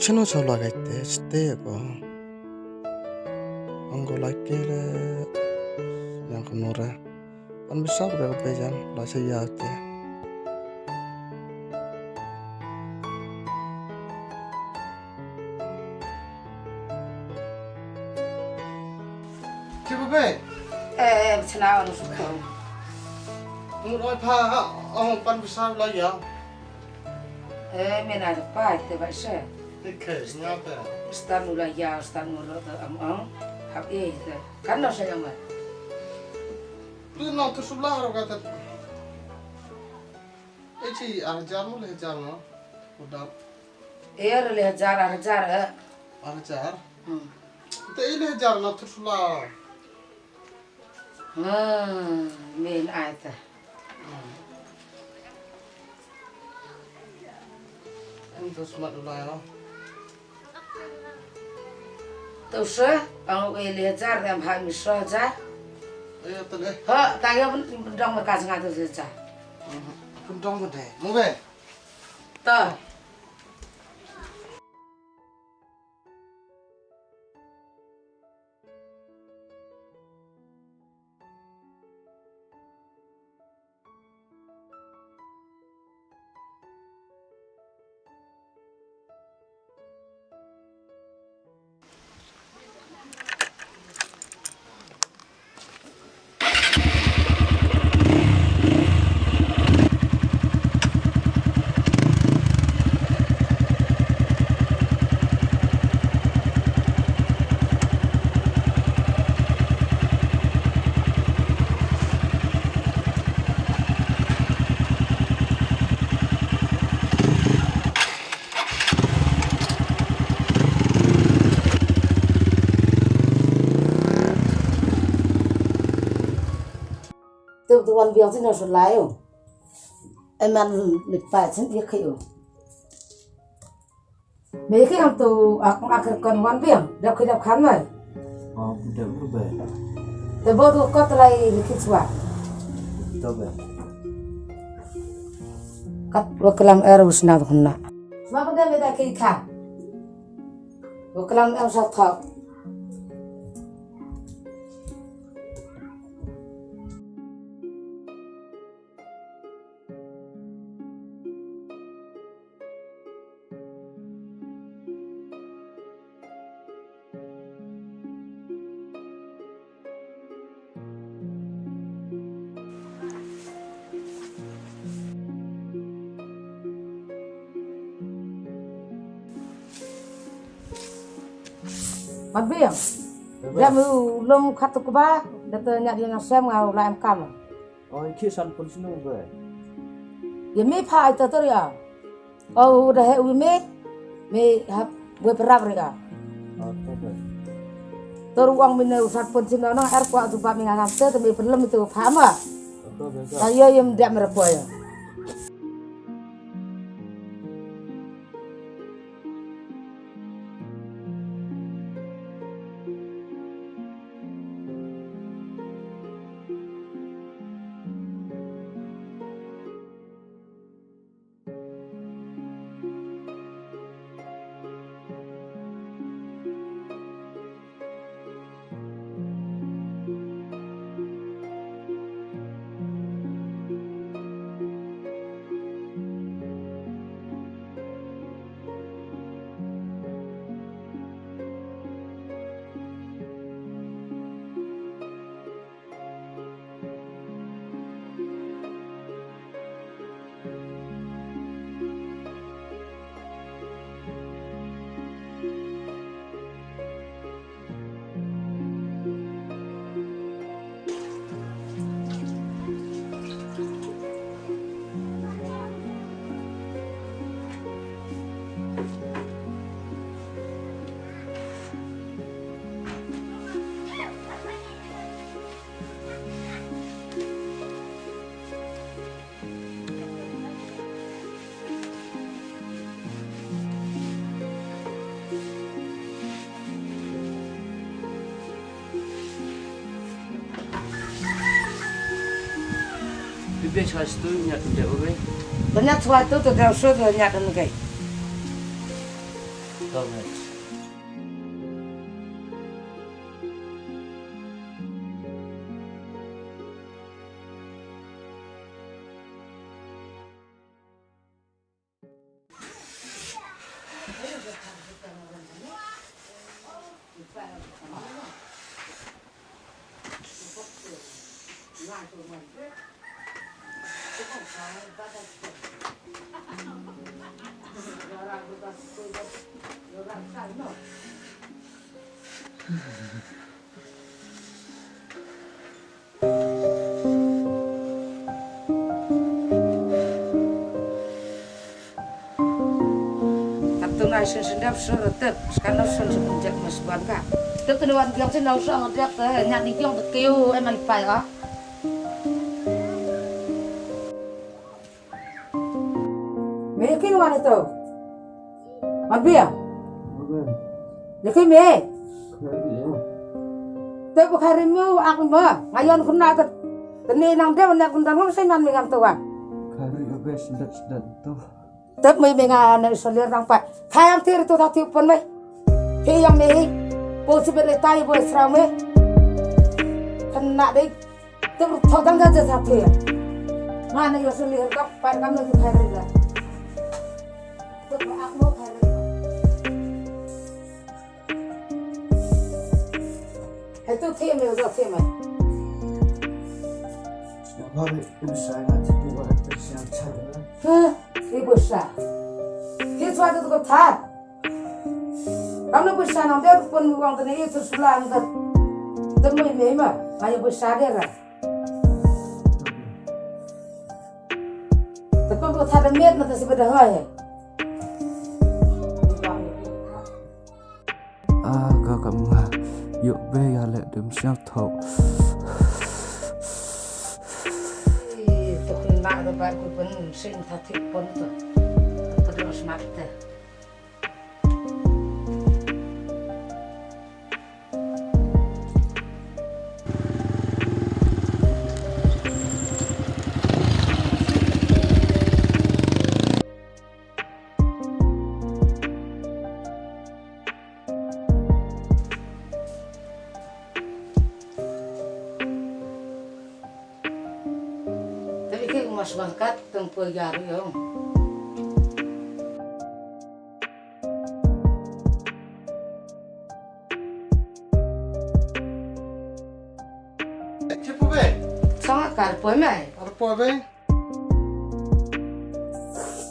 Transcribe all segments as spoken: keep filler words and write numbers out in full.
Chano cha la gai te ste ko. Ang ko la ke le. Yang ko nora. An bisa ko ka pejan la cha ya te. Ki ba be? Eh, eh, chna wan su ko. Mut oi pha ha, ong pan bisa la ya. Eh, me na pa te ba se. Te ke nya te. Stan u la ya, stan u ro te am ong. Hap eh te. Kan no sa yang ma. Lu no tu sula ro ka te. Eh, chi ar hajar mo le hajar mo. Udah. Eh, le hajar, ar hajar eh. Ar hajar. Hmm. Te i le hajar no tu sula. Hmm, min ai ta. Em tu smat ulai lo. Tu se, ang u le hajar em ha mi so hajar. Eh, tu le. Ha, ta ya pun dong mereka sangat tu saja. Pun dong pun deh. Mau be? Ta. Te u wan biang sini sa lai u. Eman ni pa sini dia kayu. Me ki ham tu ak ak kon wan biang dap ki dap khan mai. Oh, dap lu be. Te bo tu kot lai ni ki chwa. To be. Kat wa kelam er usna tu na. Sma pun me da ki kha. Wa kelam er sa thok. Mat biang. Dam u long khat tu kba, da te nyak ïa nga sem nga u la em kam. Oh, i khie san pun snu ba. Ïa me pha ai ta tor ïa. Oh, da he u me. Me hap we perap ri ka. Oh, to ba. Tor u ong me ne u san pun snu nang er kwa tu ba me nga ngam te te me perlem tu pha ma. To ba. Ta ïa ïa me dam re kwa ïa. Bibi chwa stu nyat de obe. Banyat chwa tu tu dau so tu nyat de ngai. Go, Mitch. Katto nai shen shen dep shen tep, shen kan shen shen jek mes ban ka. Tep tene wan biang shen nau shen dep te, nyak ni biang te keu em an pai ah. Me kin wan ito. Wan biang. Ye kin me. Te bu khari mu ak ma. Ngayon khun na te. Tene nang dep nyak khun dang ngam sai man me ngam to wan. Khari obe sedet sedet to. Tep mei mei nga na isolir nang pat. Khayam tir tu tati pon mei. He yang mei. Po si bele tai bo sra mei. Kena dei. Tep ru tho dang ga jasa tu ya. Nga na isolir kap pat kam na tu khai rila. Tep ma ak mo khai rila. Hai tu thie mei, tu thie mei. Sngewbha bha, ibu sa nga tipu ba ha siang chan. Ha, ibu sa. Ki chwa tu ko tha. Kam na ibu sa nang dia pun wang tene itu sula ang tu. Temui mei ma, hai ibu sa dia ra. Tapi ko tha da met na ta si ba da hai. A ka kam nga ïoh be ïa leh dem siaw tho. Ih, to khun na da ba ku pun sing tha thik pon to. To do smat te. Te ki mas bangkat teng poi gar yo. Chipu be. Song kar poi mai. Kar poi be.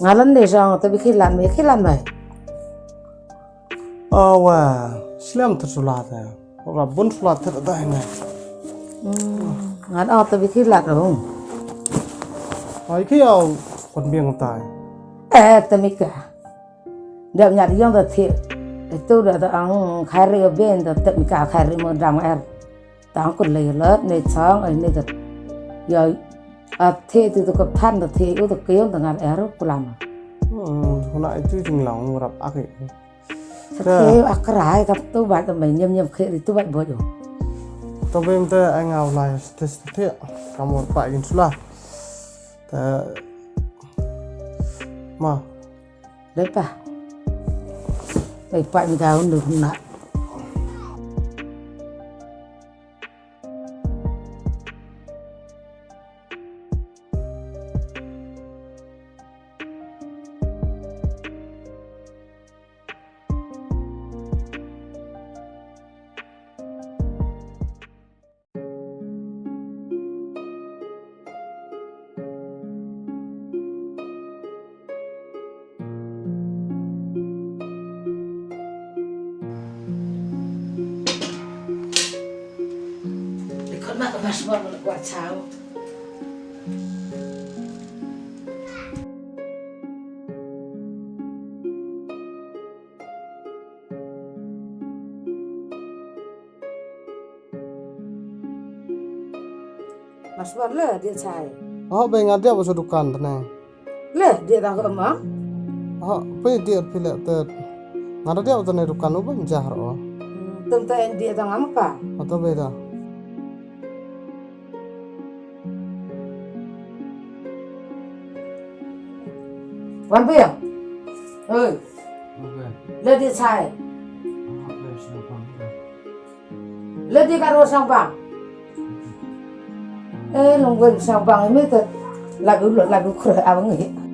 Ngalan de song te bi khilan me khilan mai. Awa, slem ter sulat ya. Ora bun sulat ter dah ini. Ngan au te bi khilat ong. Ai ki au kon biang tai. Eh, te mika. Dep nyat yong te thi. Itu da te ang khairi ben te te mika khairi mo dam er. Tang kun lei lot ne chang ai ne te. Ya a thi tu tu ko than te thi u te kiong te ngan er kulama. Hmm, huna itu jing lang rap ak. Sa te akrai kap tu bat mai nyem nyem khe ri tu bat bot yo. To bem te ai ngau lai stes te kam mor pa gin sula. Te ma. Dei pa. Dei pa mi gaun du na. Dei khun ma ka mas ma ka kwah chaw. Mas wan le dia chai. Oh, be nga dia ba sa dukan tane. Le dia dang ko ma. Oh, pe dia phi le te. Nga da dia ba tane dukan u ban jah ro. Tem te dia dang am pa. Ato be da. Wan pe ya. Oi. Oke. Lady Sai. Lady Garo Sangpang. Eh, long wen Sangpang, imi te. Lagu lo, lagu kure abang i.